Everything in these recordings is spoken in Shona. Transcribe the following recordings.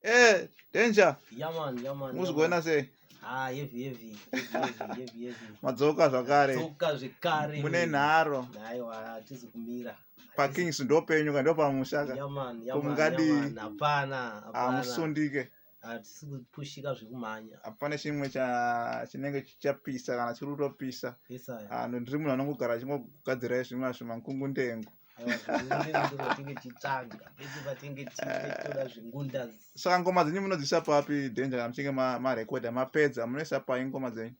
Eh, Danger. Yeah man, yeah man. Muzikuona sei? Ah, heavy heavy. Heavy heavy heavy. Madzoka zvakare. Dzoka zvekare. Mune nharo. Aiwa, hatizi kumira. PaKings ndopenyu ka ndopamusha ka. Yeah man, yeah man. Mungadii? Yeah man. Hapana, hapana. Hamusundike. Hatisi kupushika zvekumhanya. Hapana chimwe cha chinenge chichapisa kana chiri kutopisa. Yes, I. Ah, ndiri munhu anongogara achingogadzirai zvimwe zvimankungundengu. Aiwa, zvinenge zvatinge tichitsvaga. Pese patinge tichitoda zvingundazi. Saka ngoma dzenyu munodziisa papi Danger kana muchinge marekodha mapedza munoisa pai ngoma dzenyu?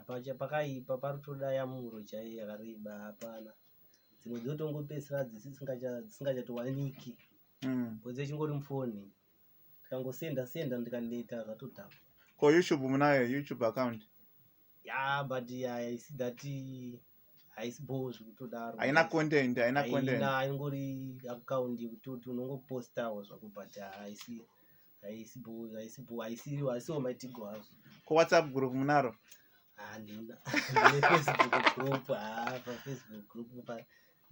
Pacha pakaipa paritoda yamuro chaiyo yakareba hapana. Dzimwe dzotongopedzisira dzisingachatowaniki. Because chingori mufoni. Tikangosenda senda ndikaneta zvatodhakwa. Ko YouTube munayo YouTube account? Yeah, but yeah, I see that haisi bho zvekutodaro. Haina content, haina content. Haina, ingori account yekutoti unongopostawo zvako but haisi haisi bho, haisi bho, haisi haisiwo maitigo hazvo. Ko WhatsApp group munaro? Handina. Ndine Facebook group, ah, paFacebook group pa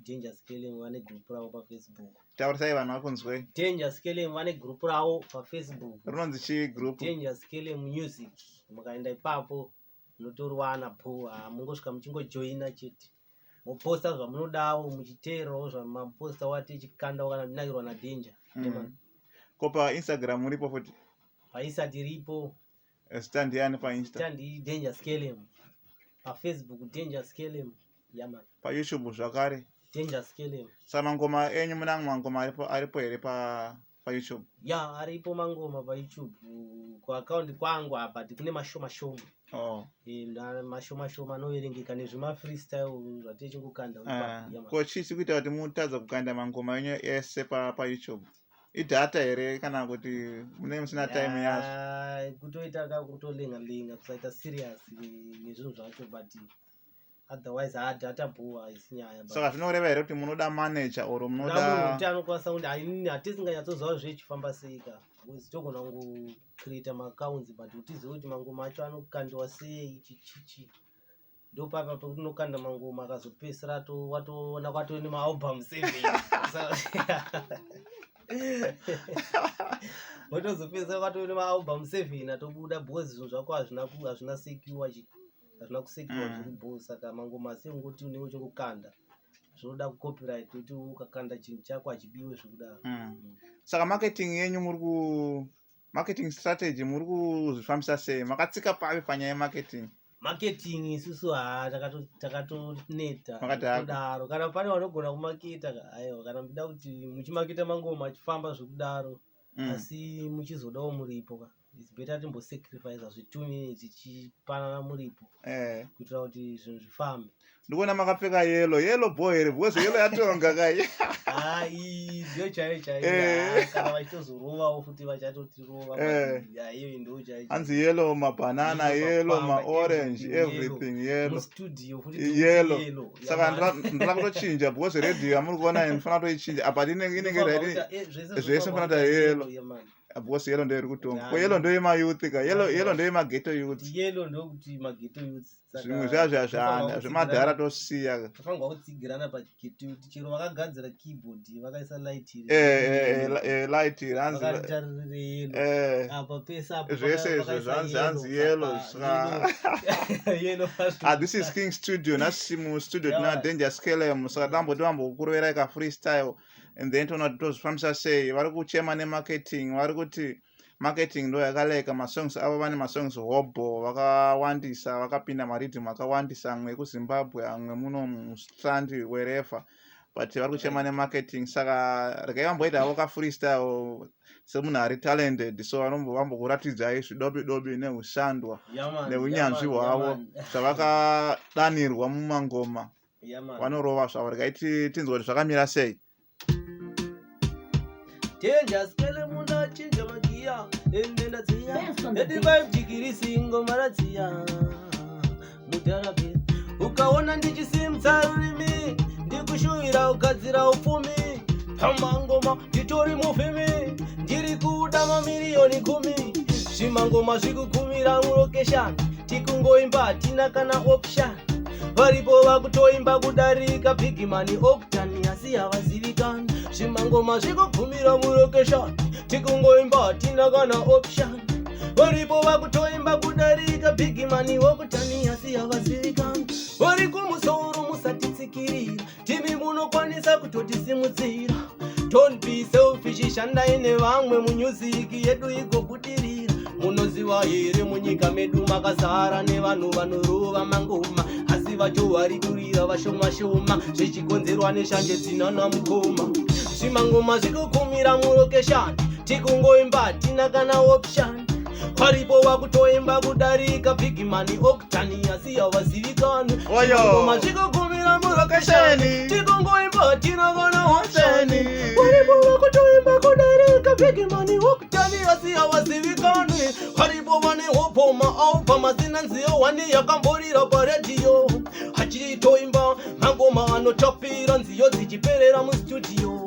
Danger Scaling vane group ravo paFacebook. Taurisai vanhu vakunzwei. Danger Scaling vane group ravo paFacebook. Rinonzi chii group? Danger Scaling Music. Mukaenda ipapo munotoriwana po, mungosvika muchingojoina chete. Moposta zvamunodawo muchiteerawo zvamaposta wati ichikandawo kana munakirwa naDanger. Ko paInstagram muripo futi? Painsta tiripo. Zita ndiani paInsta? Zita ndi Danger Scaling. PaFacebook Danger Scaling. Yeah man. PaYouTube zvakare. Danger Scaling. Saka mangoma enyu muna mangoma aripo aripo here pa paYouTube? Yeah, aripo mangoma paYouTube kuaccount kwangu apa kune mashoma shoma. Oh. Mashoma shoma anoverengeka nezvima freestyle zvatichingokanda. Ko chii chiri kuita kuti mutadza kukanda mangoma enyu ese pa paYouTube? Idata here kana kuti mune musina time yazvo? Kutoita ka kutolenga lenga kusaita serious nezvinhu zvacho but otherwise ha data bho haisi nyaya. Saka zvinoreva here kuti munoda manager or munoda munhu kuti anokwanisa kuti hainini hatisinganyatsoziva zvechifamba sei ka because togona kungocreata maaccounts but hutizive kuti mangoma acho anokandiwa sei chichichi ndopapa pekuti unokanda mangoma akazopedzisira watoona kwatove nemaalbum 7 wotozopedzisira kwatove nemaalbum 7 atobuda because zvinhu zvako hazvina secure chi hazvina kusekiwa zviri bho saka mangoma seungoti unenge uchingokanda zvinoda kucopyright kuti ukakanda chinhu chako hachibiwe zvekudaro. Saka marketing yenyu muri ku marketing strategy muri kuzvifambisa sei? Makatsika papi panyaya yemarketing? Marketing isusu ha takatoneta kudaro. Kana pane vanogona kumaketa aiwa, kana muchida kuti muchimaketa mangoma achifamba zvekudaro asi muchizodawo muripo ka it's better timbosacrifice zve 2 minutes tichipanana muripo kuitira kuti zvinhu zvifambe. Ndikuona makapfeka yellow yellow boy here because yellow yatonga kai. Hai, ndiyo chaiyo chaiyo. Kana vachitozorovawo futi vachatotirova iyo ndo chaiyo. Hanzi yellow mabanana, yellow maorange, everything yellow. Mustudio futi yellow. Saka ndinoda kutochinja because radio yamuri kuona ndinofanira kutoichinja apa inenge zvese ndinofanira kuita yellow. Because yellow ndoiri kutonga. Ko yellow ndoyemayouth ka. Yellow yellow ndoyemaghetto youth. Yellow ndokuti maghetto youth. Zvimwe zviya zviya zvana zvemadhara tosiya. Tofanirwa kutsigirana paghetto youth chero vakagadzira keyboard vakaisa light iri. Light iri hanzi vakatarire yellow. Apa pese apo zvese izvo zvanzi hanzi yellow. Yellow. Ah, this is King Studio. Nhasi mustudio tina Danger Skelem. Saka tamboti vambokuroverai ka freestyle and then toona kuti tozvifambisa sei. Vari kuchema nemarketing, vari kuti marketing ndo yakaleka masongs avo. Vane masongs hobho vakawandisa, vakapinda mariddim akawandisa, amwe ekuZimbabwe, amwe muno mustrand wherever, but vari kuchema nemarketing. Saka regai vamboita havo ka freestyle semunhu ari talented, so vambokuratidzai zvidobi dobi neushandwa neunyanzvi hwavo zvavakadanirwa mumangoma vanorova zvavo. Regai tinzwe kuti zvakamira sei. Danger Skelem ndachinja magiya ende ndadziya 35 degrees ngoma radziya mudharabi. Ukaona ndichisimudza rurimi ndikushuwira kugadzira upfumi pamangoma nditori mufimi ndiri kuda mamiriyoni 10 zvimangoma zvikugumira mulocation tikungoimba hatina kana option varipo vakutoimba kudarika Bigman Octane asi havazivikani zvimangoma zvikugumira mulocation Tikungoimba hatina kana option. Varipo vakutoimba kudarika Bigman Wokutani, asi havazivikanwi. Vari kumusoro, musatitsikirira, timi munokwanisa kutotisimudzira. Don't be selfish, shandai nevamwe mumusic yedu igobudirira. Munoziva here, munyika medu makazara nevanhu vanorova mangoma, asi vacho vari kurira vashoma shoma, zvichikonzerwa neshanje dzinana mukoma. Zvimangoma zvikukumira murokeshani, tikungoimba tina kana option. Varipo vakutoimba kudarika Bigman Octani, asi havazivikanwi. Oyo. Zvimangoma zvikukumira murokeshani, tikungoimba tina kana option. Varipo vakutoimba kudarika Bigman Octani, asi havazivikanwi. Varipo vane hopo maalbum asina nziyo wani yakamborira paredhiyo, achitoimba mangoma anotapira, nziyo dzichiperera mustudio.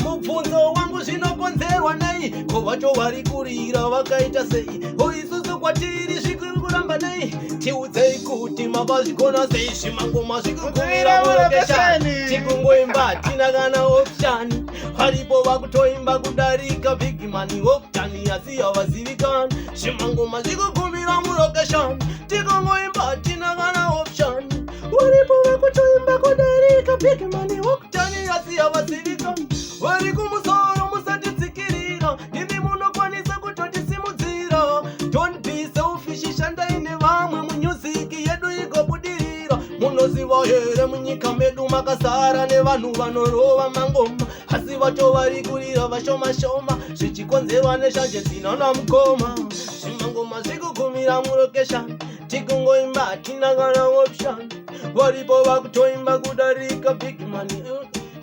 Mubvunzo wangu, zvinokonzerwa nei? Ko vacho vari kurira vakaita sei? Ko isusu kwatiri zvikuri kuramba nei? Tiudzei kuti makazvikona sei. Zvimangoma zvikukumira murokeshani, tikungoimba tina kana option. Varipo vakutoimba kudarika Bigman Octani, asi havazivikanwi. Zvimangoma zvikukumira murokeshani, tikungoimba tina kana option. Varipo vakutoimba kudarika Bigman Octani, asi havazivikanwi. Vari kumusoro, musatitsikirira, ndimi munokwanisa kutotisimudzira. Don't be selfish, shandai nevamwe mumusic yedu igobudirira. Munoziva here, munyika medu makazara nevanhu vanorova mangoma, asi vacho vari kurira vashoma shoma, zvichikonzerwa neshanje dzinana mukoma. Zvimangoma zvikugumira murokeshani, tikungoimba tina kana option. Varipo vakutoimba kudarika Bigman,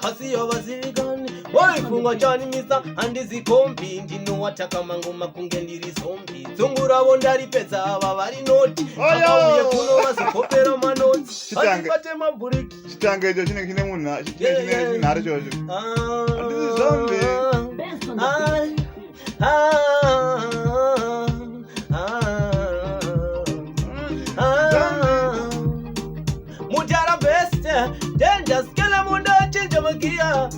asi havazivikani. Waifunga chanimisa handizi kombi, ndinowataka mangoma kunge ndiri zombie. Dzungu ravo ndaripedza, ava vari noti. Oyo! Vakauye kuno vazokopera manotsi. Chitange. Handibate mabhuriki. Chitange icho chinenge chine munhu Yeah. chine nharo chocho. Handisi zombie. Best on the beat. Ah, ah, ah. Mutara best danger skele mundochinja magiya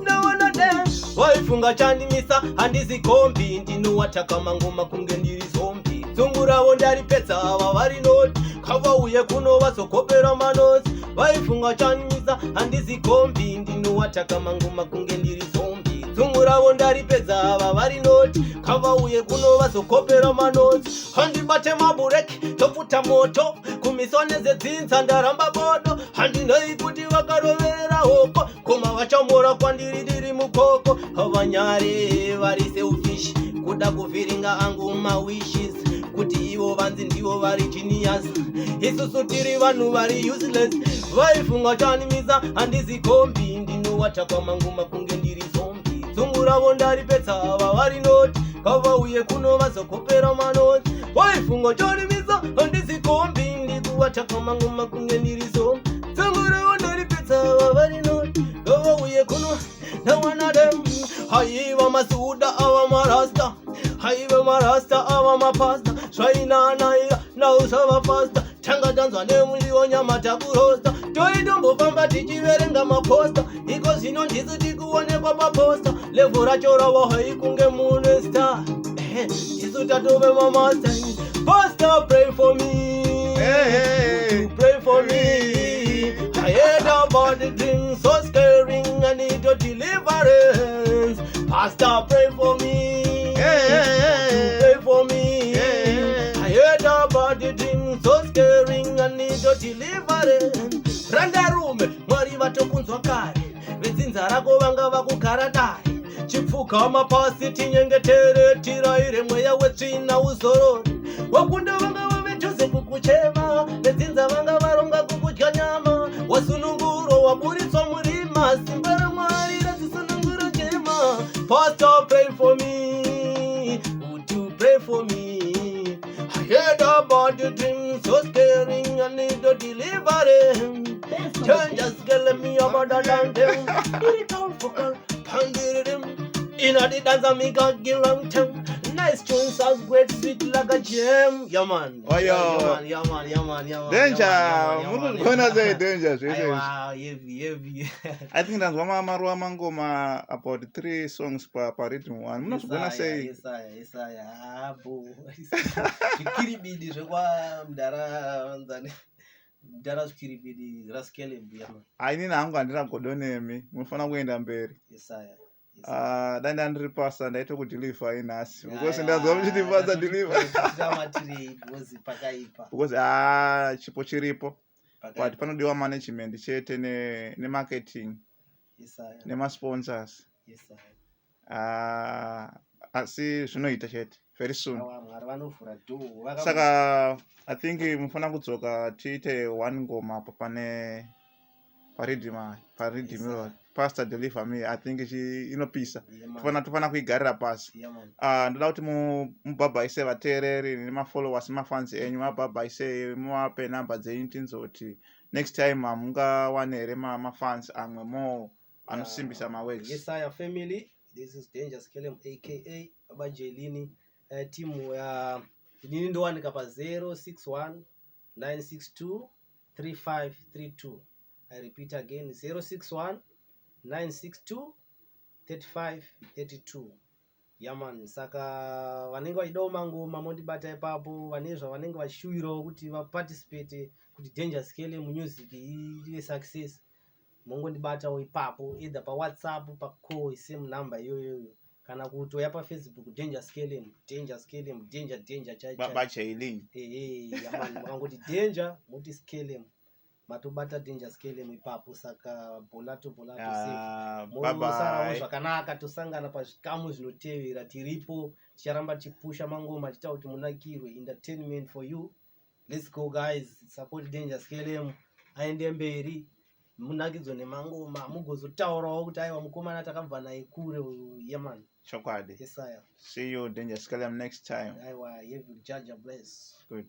ndaona de waifunga chandimisa handisi kombi, ndinowataka mangoma kunge ndiri zombie. Dzungu ravo ndaripedza, ava vari noti. Kavauye kuno vazokopera manotsi. Vaifunga chanimisa handisi kombi, ndinowataka mangoma kunge ndiri zombie. Dzungu ravo ndaripedza, ava vari noti. Kavauye kuno vazokopera manotsi. Handibate mabhureki, topfuta moto kumiswa nezedzinza, ndaramba bodo. Handinei kuti vakaroverera hoko, koma vachamora kwandiri ndiri mukoko. Havanyare, vari selfish, kuda kuvhiringa angu mawishes, kuti ivo vanzi ndivo vari genius, isusu tiri vanhu vari useless. Vaifunga chanimisa handizi kombi, ndinowataka mangoma kunge ndiri zombie. Dzungu ravo ndaripedza, ava vari noti. Kavauye kuno vazokopera manotsi. Waifunga chanimisa handizi kombi, ndikuwataka mangoma kunge ndiri zombie. Dzungu ravo ndaripedza, ava vari noti. Kavauye kuno nawana dem. Haiva masuda ava marasta, haiva marasta ava mapasta, zvainanaira nausava pasta. Tanga tanzwa nemuriwo, nyama takurosta, toitombofamba tichiverenga maposta. Iko zvino ndisu tikuonekwa paposta, level racho rava high kunge mune star. Ndisu tatove mamaster. Pastor, pray for me. Hey, hey, hey. Pray for me. I heard about the dream so scaring. I need your deliverance. Pastor, pray for me. Hey, hey, hey. Pray for me. Hey. I heard about the dream so scaring. I need your deliverance. Randarume, Mwari vatokunzwa kare. Vedzinza rako vanga vakugara dare. Chipfugama pasi tinyengetere, tiraire mweya wetsvina uzorore. Wakunda vanga vave kukuchema, vedzinza vanga varonga kukudya nyama. Wasunungurwa, waburitswa murima, simba raMwari radzisunungura chema. Pastor, pray for me. Would you pray for me? I heard about the dream so scaring. I need a deliverance. Best on the Change beat. just get me about the damn them. Inna the dance I make a give long time. Nice tune sounds great, sweet like a gem. Yeah man. Oyo. Yeah man, yeah man, yeah man, yeah man. Danger, yeah man, yeah muri man, kuzviona yeah sei man. danger zvese izvi? Aiwa, heavy, heavy. I think ndanzwa maruva mangoma about three songs pa rhythm one. Munozvigona sei? Yesaya, yesaya, habo. Zvikiribidi zvekwa mudhara nzani. Mudhara zvikiribidi raSkeleb, yeah man. Ainini hangu handina godo nemi, munofanira kuenda mberi. Yesaya. Ah, dai ndandiri pasa ndaitokudhilivha inhasi because ndanzwa muchiti pasa deliver. Tamatirei because pakaipa. Because ah, chipo chiripo, but Pakaipa. panodiwa management chete nemarketing Yesaya. nemasponsors. Yesaya. Ah, asi zvinoita chete very soon. Awa, Mwari vanovhura door. Saka I think mufanira kudzoka tiite one ngoma apa pane paridhima paridhim Yes, iroro. sir. Pastor Deliver Me, I think inopisa. Yeah, man. Tofanira kuigarira pasi. Yeah, man. Ah, ndoda kuti mubhabhaise vateereri nemafollowers nemafans enyu, mabhabhaise, muvape namba dzenyu tinzoti next time hamungawane here mafans amwe more anosimbisa maworks. Yesaya family, this is Danger Skelem aka Baba Jelini. Timu ya inini ndowanika pa 061 962 3532. I repeat again, 061 962 3532. Yeah man, saka vanenge vachidawo mangoma mondibata ipapo, vane zvavanenge vachishuwirawo kuti vaparticipate kuti Danger Skelem music ive success, mongondibatawo ipapo either paWhatsApp, pacall, same number iyoyoyo, kana kutoya paFacebook, Danger Skelem, Danger Skelem, Danger, Danger chai. Baba Jailin. Ehe, yeah man, makangoti Danger moti Skelem, matobata Danger Skelem ipapo. Saka bolato bolato, safe. Ah, Mosarawo bye bye. zvakanaka, tosangana pazvikamu zvinotevera. Tiripo, ticharamba tichipusha mangoma tichita kuti munakirwe. Entertainment for you. Let's go guys, support Danger Skelem aende mberi, munakidzwe nemangoma, mugozotaurawo kuti aiwa, mukomana takabva naye kure uyu. Yeah man. Chokwadi. Yesaya. See you, Danger Skelem, next time. Aiwa, heavy. Jah Jah bless. Good.